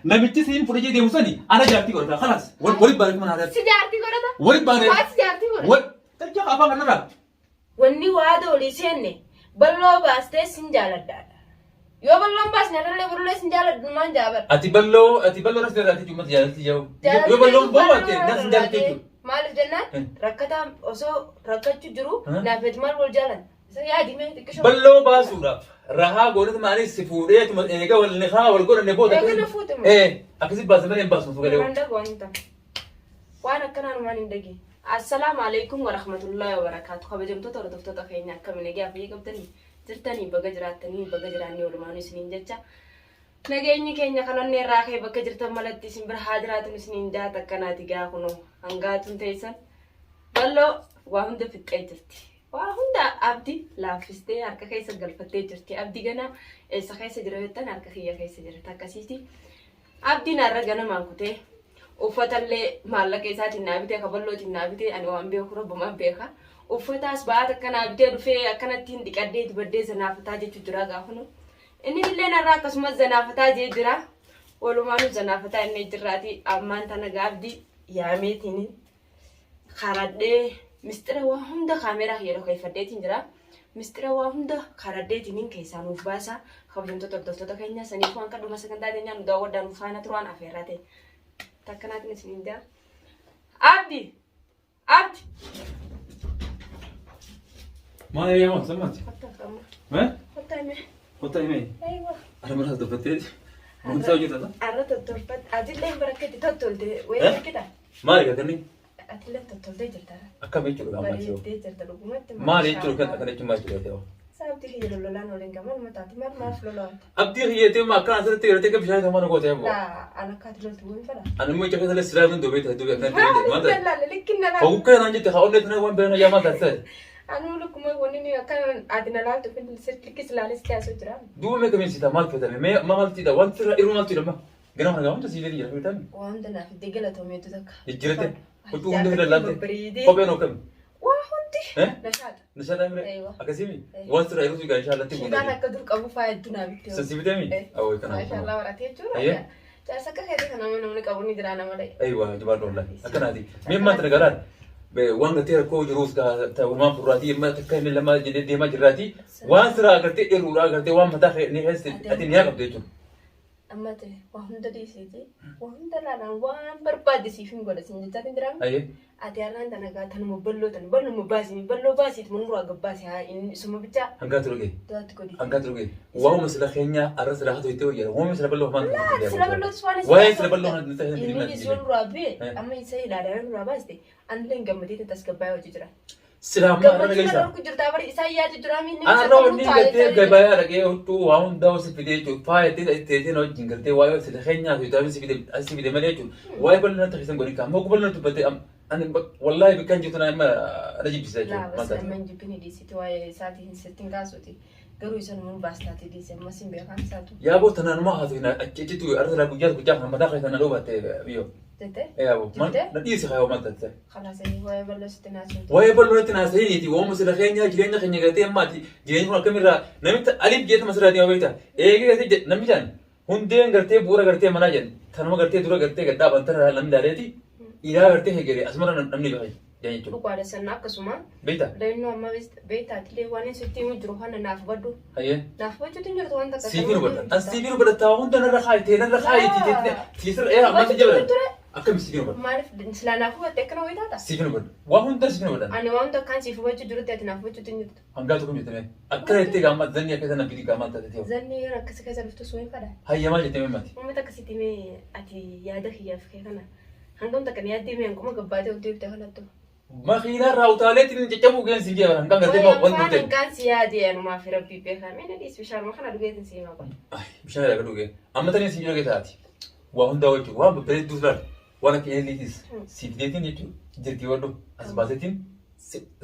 Namichi siin fudhachee deemu sani ana jaartii godhata. Kalaas walitti baanee mana haadha. Si jaartii godhata? Walitti baanee. Haa si jaartii godhata? Wal tajjaa afaan kanarraa. Wanni waada olii seenne balloo baastee sin jaaladhaadha. Yoo balloon baasne irrallee borullee sin jaaladhu maan jaabar. Ati balloo nasi irraa jechuun mata jaalatti yoo. Yoo balloon boobatte nasi jaalatti jechuudha. Maaliif jennaan rakkataa osoo rakkachuu jiru naaf ati maal wal jaalan? Isa yaadi mee xiqqishoo. Balloo baasuudhaaf rahaa goonatu maalis si fuudheetuma eega wal nikaa wal godhanne booda. Eega na fuute moo? Ee akkasi baasa malee hin baasu fugalee. Waan dhagu waan hin taane. Waan akkanaan waan hin dhageenye. Assalaamu alaikum warahmatullahi wabarakaatu. Kabajamtoota hordoftoota keenya, akkamiin nagaa fayyaa qabdanii jirtanii? Baga jiraattanii, baga jiraannee walumaanuu isiniin jecha. Nageenyi keenya kan onnee irraa ka'e bakka jirtan malatti isin bira haa jiraatu isiniin jaata. Akkanaati gaa, kunoo hangaatuun teessan balloo waa hunda fixxee jirti. Waa hunda Abdi laaffistee harka keessa galfattee jirti. Abdi gana eessa keessa jira jettan, harka kiyya keessa jira. Takkasiiti. Abdiin har'a ganamaan kutee uffatallee maallaqa isaatiin naa bitee, kaballootiin naa bitee, ani waan beeku rabbumaan beeka. Uffataas ba'aa takka naa bitee dhufee akkanattiin dhiqadhee dibaddee zanaafataa jechuu jira gaafanu. Inni illee narraa akkasumas zanaafataa jee jira. Walumaanuu zanaafataa inni jirraati ammaan tana gaabdii yaameetiin karadhee mistira waa hunda kaameeraa kiyya dhokeeffadheetiin jira. Mistira waa hunda karadheetiin keessaa nuuf baasa. Kabajamtoota hordoftoota keenya, saniif waan kadhuma sagantaa teenyaa nu daawwadhaa, nu faana turaan afeerraa ta'e. Takkanaatiin isiniin jaa. Abdi! Abdi! Maal eeyyamaa sammaati? Kottaa amma. Eh? Kottaa himee. Kottaa himee. Aywa. Ara mana tolfattee. Wanti isaa hojjetaa? Arra tottolfatte. Atillee barakkeetti tottolte. Wayii Eh? argita. Maali gatanni? Atillee tottoltee jirta. Akkam jechuudha ammaa jechuudha? Bareeddee jirta dhugumatti. Maali jechuudha kan akkana jechuun maal jechuudha? Saabtii kiyya lololaan waliin gamal mataati maal maaf lolaanta? Abdii kiyyeetee ma akkana asirratti gartee akka bishaan mana gootee ammoo. Laa an akka ati loltu waan fedha. Ani immoo ija keessa silaa kun dubee ta'e dubee akkana ta'e maal ta'e? Laalle likkin na laalle. Hoguu kanaan jette haa onnee tana waan biraan yaa maal taate? Anuu lukkuma wanni ni akka ati na laaltu fi likkis laalee sitti haasoo jira. Duuba mee kamiin siita maal fedhame mee amma maal tiidha wanti irra irra maal tiidha amma ganama kana hunda siifee jira fedhame. Waan hunda naaf itti galatoomeetu takka. Jijjiirate huccuu hunda fedhan laalte Babbareedee. kopheen hokkami. Waa hundi. Eh? Nashaata. Nishaadhaa mire Eewa. akkasii Eh. waan sirraa irra suuqaa inshaallatti Shitaan guutate. akka dur qabu faa hedduu naa bitte. San si bitee mi? Eh. Awwa kana. Maashaallah baratee jechuudha. Ayyee. Jaarsa akka keetii kana nama namni qabu ni jira nama malee. Aywa jabaadhu wallahi akkanaati. Mee maal tana galaan waan gartee rakkoo jiruus uumaan furraatii amma takka inni lama jedhee deemaa jirraatii waan sirraa gartee dheeruudhaa gartee waan mataa kee ni keessa ati ni qabdu jechuudha. Amma ta'e waa hunda dhiisiiti. Waa hunda laalaan waan barbaadde siif hin godha siin jechaatiin jiraame. Ayyee. Ati har'aan tana gaa tanuma balloo tana balluma baasi balloo baasiit munurraa gabbaasi haa inni suma bichaa Hangaa ture ga'e. du'aatti godhi. Hangaa ture ga'e. Waa'uma sila keenya arra sila haa to'itee wayyaadha. Waa'uma sila balloo afaan Laa sila ballootis waan Waa'ee sila balloo afaan nuti Inni isoo nurraa bu'e Eh. amma isa ilaalaa nurraa baaste anillee hin gammadeetiin tasgabbaa'ee hojii jira. Sila amma arra Gammachuu kana dhageessa. dhorku jirtaa bari isaan yaadu jira miinni Arra wanni gartee gabayaa dhaqee huccuu waa hundaa si fidee jechuudha. Faaya itti teessee na wajjin gartee waa'ee sila keenyaa fi taa'ee si fide malee jechuudha. Waa'ee bal'oo natti keessan godhin kaa'am. Hogguu bal'oo dubbattee ani wallaahi bikkaan jirtu na amma na jibbisiisa jechuudha. Laa bas amma hin jibbini dhiisiti, waa'ee isaatii hin sittiin kaasuti. Garuu isa nuun baastaati dhiise ammas hin beekan isaatu. Yaa boo tanaanumaa haa ta'u achi achitti arra silaa guyyaa guyyaa kana mataa keessa na dhoobatte biyyoo. Jettee? Ee abo maal Jettee? na dhiisi kaayoo maal taate. Kalaas inni waa'ee bal'oo sitti naasuuti. Waa'ee bal'oo natti naasa'iniiti waa'uma sila keenyaa jireenya keenya gartee ammaati jireenyi kun akkamirraa namitti aliif jeetuma sirraa deema beektaa eegee gartee namni jedhan hundeen gartee bu'uura gartee manaa jedhan tanuma gartee dura gartee gad dhaaban tana namni ilaaleeti ilaa gartee hegeree asumarra namni beeka jedhan jechuudha. Dhugaadha sanna akkasuma. Beektaa? Reennoo amma beektaa atilee waan inni sitti himu jiru kana naaf hubadhu. Hayyee. Naaf hubachuutu hin jirtu wanta akka Siifin hubadha. An siifin hubadha taa hunda narra kaayi tee narra kaayi tee tiisirra ee ammaa si jabala. Akkami siifin hubadha? Maaliif silaa naaf hubatte akkana wayii taata? Siifin hubadha. Waa hunda siifin hubadha. Ani waan hunda akkaan siif hubachuu jirutti ati naaf hubachuutu hin jirtu. Hangaa tokko jettee akkana jettee gaammaa zanni akka sana fidi gaammaa taate ta'u. Zanni yeroo akkasii keessa dhuftu sun hin fadha. Hayya maal jettee mati? Uummata akkasitti mee ati yaada kiyyaaf kee kana hangam takka ni yaaddee mee hanquma gabbaatee of deebite kanattu. Makiinaa irraa utaaleetiin caccabuu geen siin jee hangaan gartee Wayi waan afaan dhufte. hanqaan si yaade anumaa fi rabbii beekaa mee na dhiis, bishaanuma kana dhugeetiin si himaa qaba. Bishaan irraa dhugee. Amma tanii siin jiru taati. Waa hundaa wajjin waan babbareedduu laal waan akka eelliitis siif deetiin jechuudha. Jirtii wadhu as baaseetiin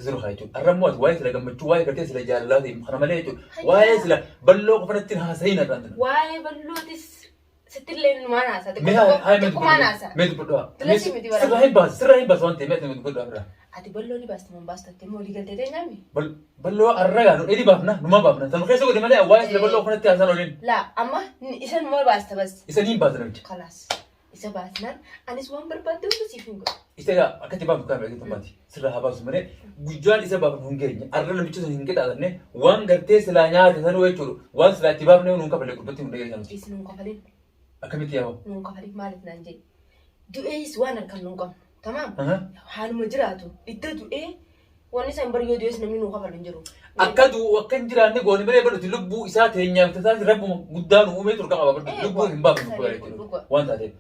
siru haa jechuudha. Har'a immoo ati waa'ee sila gammachuu waa'ee gartee sila jaalalaa ta'e kana malee jechuudha. Waa'ee sila balloo qofa natti hin haasa'iin har'aan tana. Waa'ee ballootis sittillee numaan haasaa Mee haa haa mee xiqqoomaan dubbadhu. haasaa. Mee dubbadhu haa. Filasii miti bara. Sirraa hin baasu, sirraa hin baasu waan ta'eef mee dubbadhu haa. Ati balloo ni baasta moo hin baastu ati immoo walii galtee teenyaami? Balloo arra nu dhedi baafna numa baafna. Tanu keessa godhe malee waa'ee sila balloo kanatti haasaan oliin. Laa amma isa numa baasta bas. Isa niin baasa namicha. Kalaas. Isa baasnaan anis waan barbaadde hunda siif hin godhu. Isa egaa akkatti baafnu kan beektu maati. Sirraa haa baasu malee guyyaan isa baafnu hin geenye. Arra namicha sun hin qixaatanne waan gartee silaa nyaate sanuu jechuudha. Waan silaa itti baafne nuun kafalle gubbatti hin dhageessan. Dhiisi nuun kafalin. Akkamitti yaa'u? Nuun kafalin maaliif naan jedhi. Du'ees waan harkaan nuun qabnu. Tamaam. Haaluma jiraatu iddoo du'ee wanni isaan bar yoo du'ees namni nuu kafalu hin jiru. Akka du'u akka hin jiraanne goone malee baruti lubbuu isaa teenyaaf tasaasi rabbuma guddaa nu uumee turqa qaba bartu lubbuu hin baafnu lubbuu jechuudha waan taateef.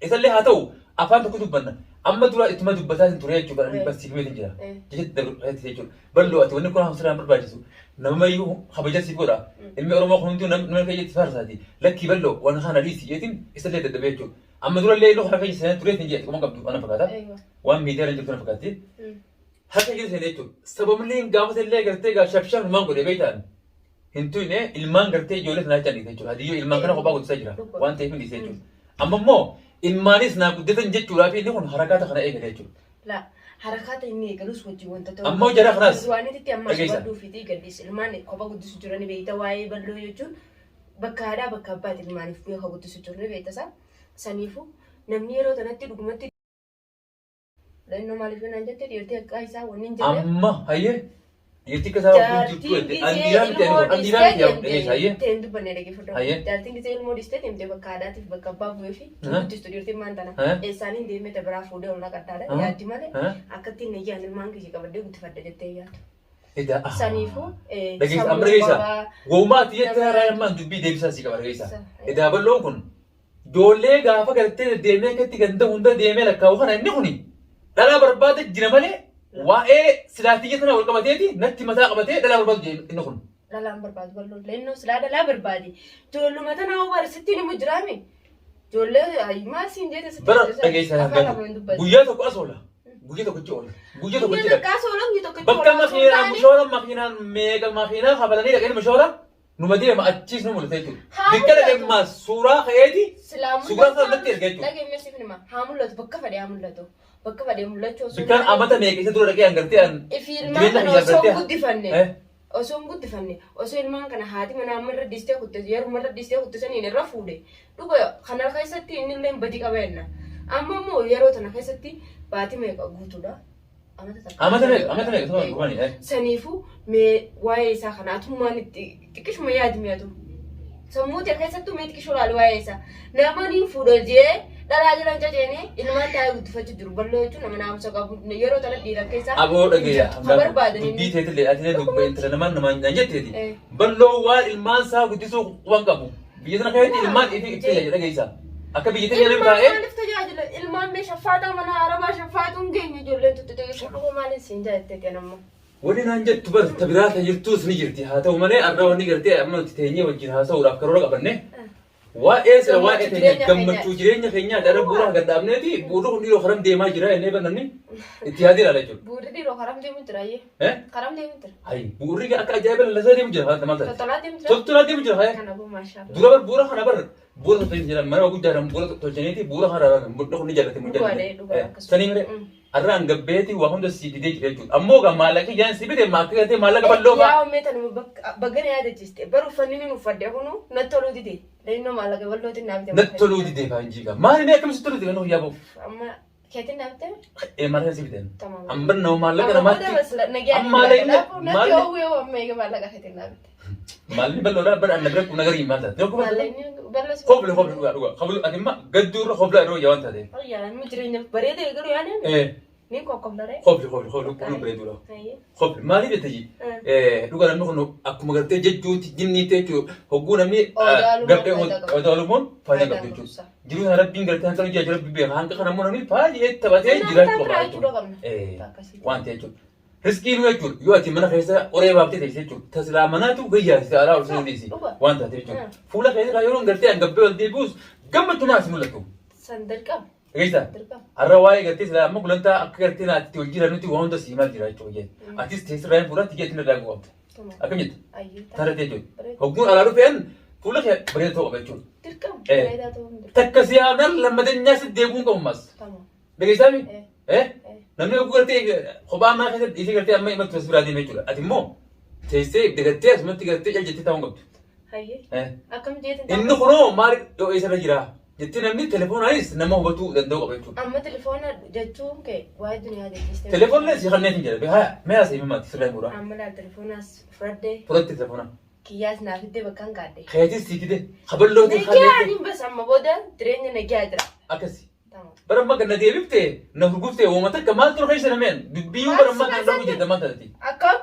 Isallee haa ta'u afaan tokko dubbanna amma dura ittuma dubbataa hin ture jechuudha ani barsiifamee hin jira jecha dabarfate jechuudha bal'oo ati wanni kun hamsiraan barbaachisu namamayyuu kabaja siif godha ilmi Oromoo kun hunduu nama keenya itti faarsaati lakkii bal'oo waan kana dhiisi jeetiin isallee dadhabee jechuudha. Amma durallee inni harka keessa seenaa tureef hin jedhe xiqquma qabdu ana fakkaata. Waan miidiyaa irra jirtu na fakkaatti. Harka keessa seenee jechuudha. Sababni hin gaafata illee gartee gaa shafshaf ilmaan godhee beektaan. Hin tuyne ilmaan gartee ijoollee sanaa jechaan dhiise jechuudha. Hadiyyoo ilmaan kana kophaa guddisaa jira. Waan ta'eef hin dhiise jechuudha. Amma immoo ilmaanis naa guddatan jechuudhaa fi inni kun harakaata kana eegale jechuudha. La harakaata inni eegalus wajjin wanta ta'u. Ammoo jara kanaas Waan itti amma dhageessa. badhuu fi gaddiis ilmaan kophaa guddisu jirani beekta waa'ee bal'oo jechuun bakka haadhaa bakka abbaati ilmaaniif bu'ee ka guddisu jiru ni beekta isaa. Saniifuu namni yeroo tanatti dhugumatti lannoo maaliif yoo naan jette dhiirtii akka isaa wanni hin jirreef Amma hayyee dhiirti akka isaa wajjin jirtu jaartiin jette an gisee dhiiraa miti ilmoo ani kun an dhiiraa dhiistee miti yaa dhageessa hayyee. deemtee hin dubbanne dhaggeeffadhu. Hayyee. Jaartiin gisee ilmoo dhiistee deemtee bakka haadhaatiif bakka abbaa bu'ee fi Aha. guddistu dhiirtiin maan tana Aha. eessaaniin deemee ta biraa fuudhee ol naqadhaadha Aha. yaaddi malee Aha. akkatti hin eeyyaan ilmaan kiyya qabadhee guddifadha jettee yaaddu. Edaa ah. Saniifuu Dhageessa amma sammuu dhageessa. qabaa. Woumaa ati jettee haaraa ammaan dubbii deebisaa sii qaba dhageessa. Sa- Edaa bal'oon kun ijoollee gaafa gartee deddeemee akkatti ganda hunda deemee lakkaa'u kana inni kuni dhalaa barbaada jira malee waa'ee silaatiyya tana wal qabateeti natti mataa qabatee dhalaa barbaadu jira inni kun. Dhalaan barbaadu bal'oon leennoo silaa dhalaa barbaade. Ijoolluma tana hoo barsitti ni mujjiraame. Ijoollee maal siin jeete sitti Bara dhageessa afaan galu. lamaan dubbatu. Guyyaa tokko as oola. Guyyaa tokkochi oola. Guyyaa tokkochi Guyyaa dhaqa. takka as oola guyyaa tokkochi Bakka oola. Osoo hin makiinaa taane mushoora makiinaan meeqa makiinaa kafalanii dhaqanii mushoora numa deema achiis nu mul'ata jechuudha. Haa Bikka mul'atu. dhaqee suuraa ka'eeti Silaa suuraa mul'atu. sana natti erga jechuudha. Dhageenye siif hima. Haa mul'atu bakka fedhe haa mul'atu. Bakka fedhe mul'achuu osoo hin Bikkaan taane amata meeqa isa dura dhaqee angartee an Ifi ilmaan jireenya kana kiyya osoo hin gartee guddifanne. Eh? Osoo hin guddifanne osoo ilmaan kana haati manaa amma irra dhiistee kutte yeruma irra dhiistee kutte saniin irra fuudhe dhuga kana keessatti inni illee badii qaba jenna. Amma immoo yeroo tana keessatti baatii meeqa guutuudha? Amata takka. Amata meeqa amata meeqa sababa gubani eh. Saniifuu mee waa'ee isaa kana atummaan itti xiqqishuma yaadi mee atu. Sammuu tee keessattuu mee xiqqishoo laali waa'ee isaa. Nama niin fuudha jee dhalaa jiran caceene ilmaan taa'ee guddifachuu jiru bal'oo jechuun nama naamusa qabu yeroo tana dhiira keessaa Aboo dhageeya kan barbaadan dubbii inni. teetillee ati dubbii intala namaan namaan naan jetteeti. Eh. Bal'oo waan ilmaan isaa guddisuu waan qabu. Biyya sana keessatti ilmaan ifi itti tajaajila dhageessa. Akka biyya teenya namni Ilmaan taa'ee maaliif tajaajila? Ilmaan mee shaffaataa mana arabaa shaffaatuun geenye ijoolleen tuttu dhuguu maaliin siin jaalatteeti anammoo. Wanni naan jettu bar ta biraa ta jirtuus ni jirti. Haa ta'u malee arra wanni gartee amma nuti teenyee wajjin haasa'uudhaaf karoora qabanne waa'ee sila waa'ee Gammachuu teenya jireenya gammachuu jireenya keenyaa dara bu'uura gad dhaabneeti bu'uurri kun dhiiroo karam deemaa jira jennee bar namni itti yaadee ilaala jechuudha. Bu'uurri dhiiroo karam deemu jira ayyee. Eh? Karam deemu jira. Hayi bu'uurri akka ajaa'iba lallasaa deemu jira maal taate? Tottolaa deemu jira. Toltolaa deemu jira hayi. Kana boo maashaa. Dura bar bu'uura kana bar bu'uura tolchanii jiran mana guddaadhaan bu'uura tolchaniiti bu'uura kana mudhii kun ni jaallate mudhii Dhugaadha, jaallate. dhugaadha, akkasuma. Sanii mire arraan gabbeeti waa hunda sii fidee jira jechuudha. Ammoo gaa maallaqa ijaan si bite maakka gartee maallaqa bal'oo fa'aa. Yaa ummee tanuma baggana yaadachiiste. Bar uffanni ni uffadhe kunu natti toluu dide. Leennoo maallaqa bal'ootiin naa bite. Natti toluu dide fa'aa hin jiiga. Maali mee akkamitti toluu dide kan hojii yaaboo? Amma keetiin naa bite? Ee maallaqa si bite. Tamam. Ambar nama maallaqa Amma namaatti. booda masla nagaa Amma maallaqni Natti maalli hawwee amma eega maallaqa keetiin naa bite. maalli bal'oodhaa bara anna bira kun nagarii maal taate. Tokko Maallaqni bal'oo si Hobla hobla dhugaa dhugaa. Hobla ati imma gadduu irra hobla yeroo jawaan taate. Yaa inni jireenya bareeda eegalu yaani. Ee Niin kokkoflaree. hobli hobli hobli kun bareeduudha. Hobli maaliif jette ji? Dhugaa namni kun akkuma gartee jejjuutti jinniitti jechuudha. Hogguu namni Odaalumaan gartee faayidaa qaba. odaalumaan faayidaa qabdi jechuudha. Jiruu sana rabbiin gartee hanqa hojii rabbi beeka. Hanqa kana immoo namni baay'ee taphatee Namni jiraachuu qaba jiraachuu jechuudha. qabna. Akkasii. Waan ta'e jechuudha. Riskii nu jechuudha. Yoo ati mana keessa qoree baaftee teessee jechuudha. Tasilaa manaatu gayyaa si alaa ol seenuu dhiisi. Dhuga. Waan taate jechuudha. Fuula keessa yeroo gartee hangabbee ol deebi'us gammachuu naa si mul'atu. San dirqama. Dhageessaa? Dirqama. Har'a waa'ee gartee silaa amma gulantaa akka gartee naatti wal jira nuti waan hunda si himaa jira jechuudha. Atis teessirraa hin fuudhaa tiyya ittiin irraa qabda. Tuma. Akkam jetta? Ayyee. Taratee jechuudha. Bareeda. Hogguun alaa dhufeen fuula kee bareeda ta'uu qaba jechuudha. Dirqama. Eh. Bareedaa ta'uu hin dirqama. Takka si yaamnan lammatanyaa si deebi'uun qabu mas. Tama. Dhageessaa mi? Eh. Eh? Eh. Namni oguu gartee kophaa ammaa keessatti dhiisee gartee amma imaltu as biraa deeme jechuudha. Ati immoo teessee dagattee asumatti gartee cal jettee taa'uu hin qabdu. Hayyee. Eh. Akkam jeetin Inni kunoo maal eessarra jira jettee namni telefoonaanis nama hubatuu danda'u qaba jechuudha. Amma telefoona jechuun kee waa'ee duniyaa jettiste. Telefoonni si kanneen hin jedhe haya mee asii himaati sirraa himuudha. Amma laal telefoonaas fudhadhee Fudhatti telefoona. kiyyaas naaf iddee bakka hin kaadhe. Keetis sii fide kaballootiin Nagaa kalleetti ani bas amma booda jireenya nagaa jira. akkasi. Tamam. Bara amma ganna deebifte na hurgufte wooma takka maal ture keessa nameen dubbiyyuu bara ammaa kan dhabu jette maal taati? Akkam?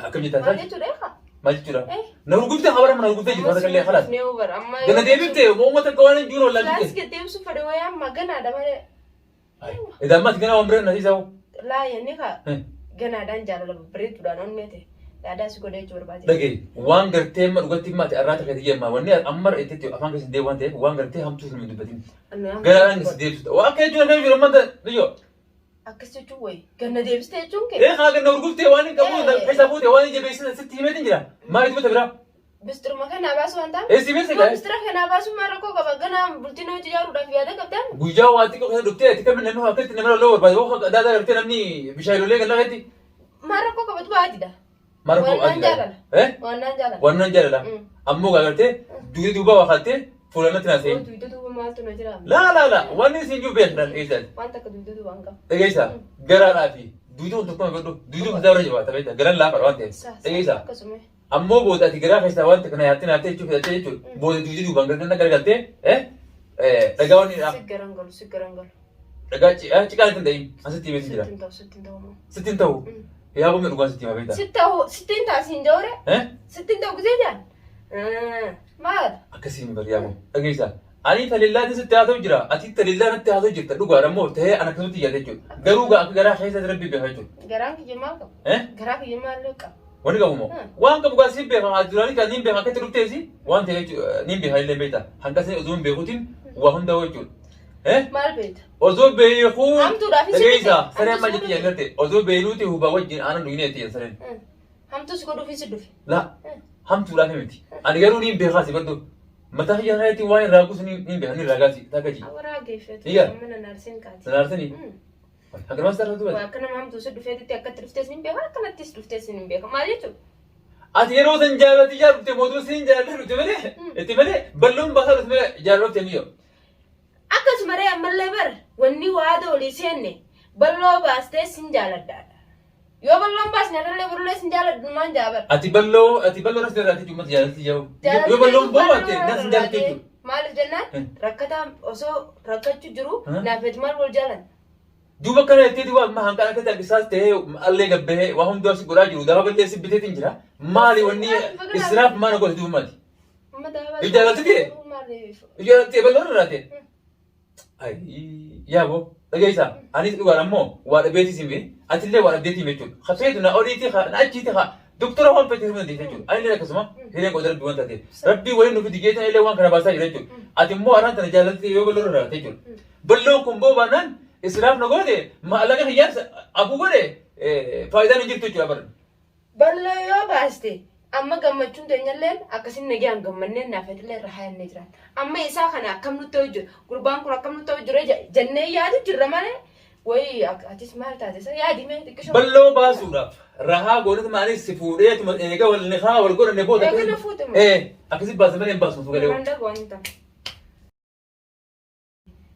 Akkam jettaa Maal taati? jechuudha eegaa? Maal jechuudha? Eh. Na hurgufte habara mana hurgufte jirtu haala kallee halaas. Amma bara amma. Ganna deebifte wooma takka waan hin jiru Laas wallaalchite. gad deebisuu fedhe wayyaa amma ganaadha malee. Idaa ammaatti ganaa waan biraan na siisaa hoo? Laa yenni kaa Eh. ganaadhaan jaalala babbareeduudhaan onnee ta'e yaadaa si godhee jechuu barbaade. Dhagaye waan gartee amma dhugatti himaate arraa takka itti jemma wanni amma itti afaan keessa hin deebi'u waan ta'eef waan gartee hamtuu sun hin dubbatin. Ganaadhaan si deebisuudha. Waan akka jechuun akka jiru amma ta'e Akkas jechuun wayi ganna deebiste jechuun kee Ee haa ganna urguftee waan hin qabu keessaa fuute waan hin jabeessine sitti himeetin jira. Maal dubbata biraa? Bistiruma kanaa baasuu waan ta'an. Ee si beeksa gaa. Bistira kanaa baasuu maal rakkoo qaba ganaa bultii nama ijaaruudhaaf yaada qabdan. Guyyaa waa xiqqoo keessa dhuftee ati kamiin namni akkatti nama loloo barbaade hoo daadaa gartee namni bishaan lolee kan lafetti. Maal rakkoo qabatu baatidha. Maal rakkoo Waan naan jaalala. Eh? Waan naan jaalala. Waan naan jaalala. Ammoo gaa gartee duudii duubaa waa kaattee fuula natti naa seeni. Dugda duuba maaltu na jira? Laa laa laa wanni isin jiru beekna eessaati. Waan takka dugda duuba hin qabu. Dhageessa garaadhaa fi duudii kun tokkuma godhu duudii kun irra jabaata beekta garan laafaadha waan ta'eef. Dhageessa. Akkasuma. Ammoo booda ati garaa keessaa wanta kana yaattee naattee jechuuf hidhattee jechuudha. Booda duudii duubaan gargar gargaltee dhagaa wanni Si garan galu si garan galu. dhagaa ciqaan ittiin ta'in asitti himeetu jira. Sitti hin ta'u sitti hin ta'u. Sitti hin ta'u. Yaa boomni dhugaan sitti hima beektaa. Sitti ta'u sitti hin ta'a siin jawre. Eh? Sitti hin ta'u gisee jaan. Maal? Akkasii hin bari yaa boom. Dhageessaa. Ani talillaatti sitti haa ta'u jira. Ati talillaa natti haa ta'u jirta. Dhugaadha immoo ta'ee ana akkasumatti yaada jechuudha. Garuu gaa akka garaa keessa rabbi beeka jechuudha. Garaan kiyya maal qaba? Eh? Garaa kiyya maal qaba? Wanni qabu moo? Waan qabu gaa siin beeka. Ati duraanii kan niin beeka akkatti dhufteesi waan ta'e jechuudha. Niin beeka illee beekta. Hanga isin osoo hin beekuutiin waa hundaa jechuudha. Eh? Maal beekta? Osoo beekuu Hamtuudhaaf isin dhageessaa dhufe. sareen maal Hamtuu jetti si jaalladhe osoo beeynuuti hubaa wajjin aanan dhugnee jetti sareen. Hamtuu si godhuuf si dhufe. La hamtuudhaaf miti. Ani garuu niin beekaa si baddu. Mataa kiyya kanatti waan irraa guusu niin beeka niin raagaasi takka ji. Awwaraa geeffatu. Iyya. Amma na naarsin kaati. Sanaarsanii. Hanga maas tarratu Waa bate. akka nama hamtuu si dhufeetitti akkatti dhuftees ni beeka akkanattis dhuftees ni beeka. Maal jechuudha? Ati yeroo san jaalatti jaalladhe mootummaa siin jaalladhe dhufte malee itti malee balloon baasaa dhufte malee jaalladhe miyyoo. Akkasuma ree ammallee bar wanni waada olii seenne balloo baastee sin jaaladhaadha. Yoo balloon baasne irrallee borullee sin jaaladhu maan jaabar. Ati balloo nas irraa ati uummata jaalatti jahu. Yoo balloon boobatte nas hin jaalattu jechuudha. Maaliif jennaan rakkataa osoo rakkachuu jiru naaf maal wal jaalan. Duuba kana jettee duuba amma hanqaan akka argisaas ta'ee allee gabbahee waa hundaa si godhaa jiru daba ballee si biteetiin jira. Maali wanni israaf maana godhe duuba maali? Amma daabaa. Yoo jaalalti ta'e? Jaalatti balloon irraa ta'e. Yaa boo dhageessa anis dhugaan ammoo waa dhabeetii simee atillee waa dhabdeetii jechuudha. Hafeetu na oliitii na achiitii haa doktora waan fedhe himuu dandeessa jechuudha. Anillee akkasuma hireen qooda rabbii waan taateef. Rabbii waliin nuuf digeetan illee waan kana baasaa jira jechuudha. Ati immoo araan tana jaalatti yoo balloon irraa ta'e jechuudha. Balloon kun boobaanaan israaf na goote maallaqa kiyyaas abuu godhe faayidaan hin jirtu jechuudha bara. Balloo yoo baaste amma gammachuun teenyalleen akkasin nagaan gammanneen naaf illee irra haayannee jiran. Amma isaa kana akkam nutti ta'u jira gurbaan kun akkam nutti ta'u jira jennee yaadu jirra malee wayi atis maal taate isa yaadi mee xiqqishoo. Balloo baasuudhaaf rahaa goonatu maalis si fuudheetuma eega wal nikaa wal godhanne booda. Eega na fuute moo? Ee akkasi baasa malee hin baasu fugalee. Hin dhaga'u hin ta'u.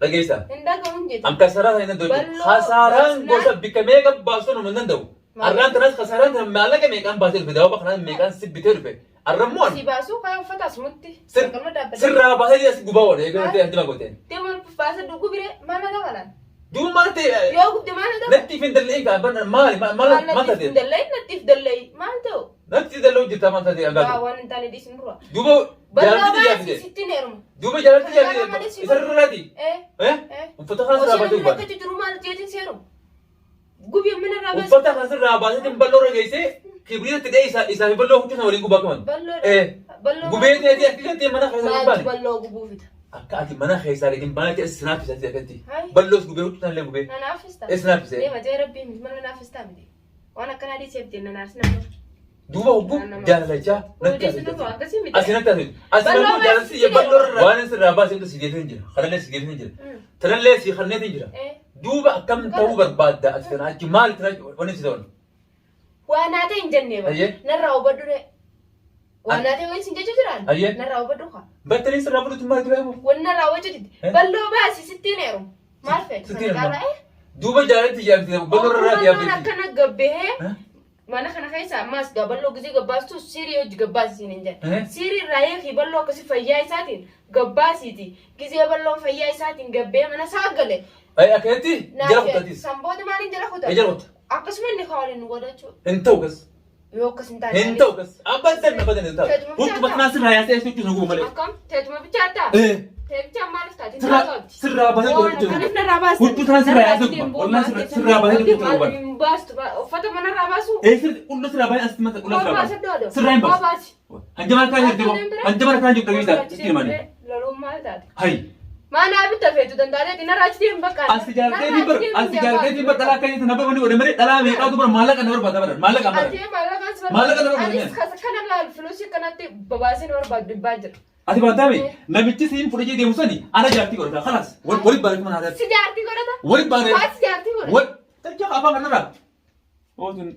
Dhageessa. Hin dhaga'u hin jettu. An kasaraa sana hin danda'u. Balloo Kasaaraan baasnaan- gosa bikka meeqa baasuu nama hin danda'u. Maal? Arraan tanas kasaaraan tana maallaqa meeqaan baasee dhufe daawwa kanaan meeqaan si bitee dhufe. Arrammoo Si an baasuu kaa uffata asumatti. Qalma dhaabbate. sirraa baasee as gubaa oole eega ta'e adima gooteen. Deeman baasa dhuguu biree maal na ta'an? Duuba maal ta'e Yoo gubde maal na ta'an? natti hin dallee kaa maali maal maal Natti taate? dallee nattiif dallee maal ta'u? Natti dallee hojjetaa maal taate Waa agaatu. waan hin taane dhiisin dura. Duuba Balloo jaalatti baasii jaafite. sitti hin heerumu. Duuba jaalatti Kana jaafite malee si isa irraati. Eh? Eh? Eh? Uffata kana Osoo sirraa baasee namni gubaate. rakkachuu jiru maal jeetiin seeru? Gubi mana irraa baasii. Uffata kana sirraa baaseetiin balloo irra geessee kibriita itti dhee isaa isaa fi balloo huccuu sana waliin gubaa qaban. Balloo Eh. Balloo Gubee ta'eetii akka gattee mana keessaa hin Maaltu baane. balloo gubuu fida? Akka ati mana keessaa gadi hin baane ta'e sinaaf isaati akkatti. Hai. Balloos gubee huccuu sana illee gubee. Na naafista. Eh, sinaaf isee. Deema jee rabbii miti mana naafistaa miti. Waan akkanaa dhiiseef jenna naarsi nama. Duuba hogguu jaalalachaa natti Odeessi tokko haasofte. akkasii miti. Asii natti haasofte. Asii Balloo ammoo jaalalli baasii balloo irraa waan sirraa baasee si geessee hin jira. Kanallee si geessee hin jira. Tanallee si kanneetiin jira. Eh. Duuba akkam ta'uu barbaadda ati kana achi maal itti wanni si ta'u? Waa naa ta'e hin jennee bara. Ayyee. Narraa hubadhu ree. Waa naa ta'e wayii sin jechuu jiraan. Ayyee. Narraa hubadhu kaa. Battanii sirraa fudhatu maal tura yamu? Wanni narraa hubachuu dide. Eh? Balloo baasi sittiin heerumu. Maal feetu? Sittiin Kana heeruma. caalaa, eh? Duuba jaalatti yaabte balloo irraa Ogummaan yaabte. akkana gabbahee Eh? mana kana keessa ammaas gaa balloo gisee gabbaastu siirii hojii gabbaasi hin jedhe. Eh? Siirii irraa eegi balloo akkasii fayyaa isaatiin gabbaasiiti. Gisee balloon fayyaa isaatiin gabbee mana isaa gale. Ay akkanatti jala kutatis. Sanboota maaliin jala kutaa? Ay jala kuta. Akkasuma inni kaawwan nu godhachuu Hin ta'u gas. yoo akkas hin taane. Hin ta'u gas. Abbaan ta'e abbaan hin ta'u. Huccuma kanaa sirraa yaasee jechuun nu gubu malee. Akkam teetuma bichaattaa? Eh. Teetichaan maaliif taate? Sirraa sirraa baasee Kanaaf narraa baasta. Huccuu tana sirraa yaasee guba. Wallaan sirraa baasee jechuun nu guba. Baastu uffata manarraa baasu. Eh sirri qulla sirraa baasee asitti mata qulla sirraa baasee. Sirraa hin baasu. Baasi. Hanjama harkaa jirti moo? Hanjama harkaa jirti dhageessaa itti himanii. Loluun maal taate? Hayi. Maanaa bitta feetu danda'ateeti narraa achi deemu bakka. Asi jaallatee bar asi jaallatee bar dhalaa akka jetti nama wani godhe malee dhalaa meeqaatu bar maallaqa na barbaada bar maallaqa bara. Ati maallaqaan si Maallaqa na barbaada. Anis kana laal filuusii kanatti babaasee na barbaadu dhibbaa jira. Ati baataame namichi siin fudhachee deemu sani ana jaartii godhata kalaas walitti baaree mana haadhaatti. Si jaartii godhata? Walitti baaree. Haa si jaartii godhata? Wal tajaajila afaan kanarraa. Ootun.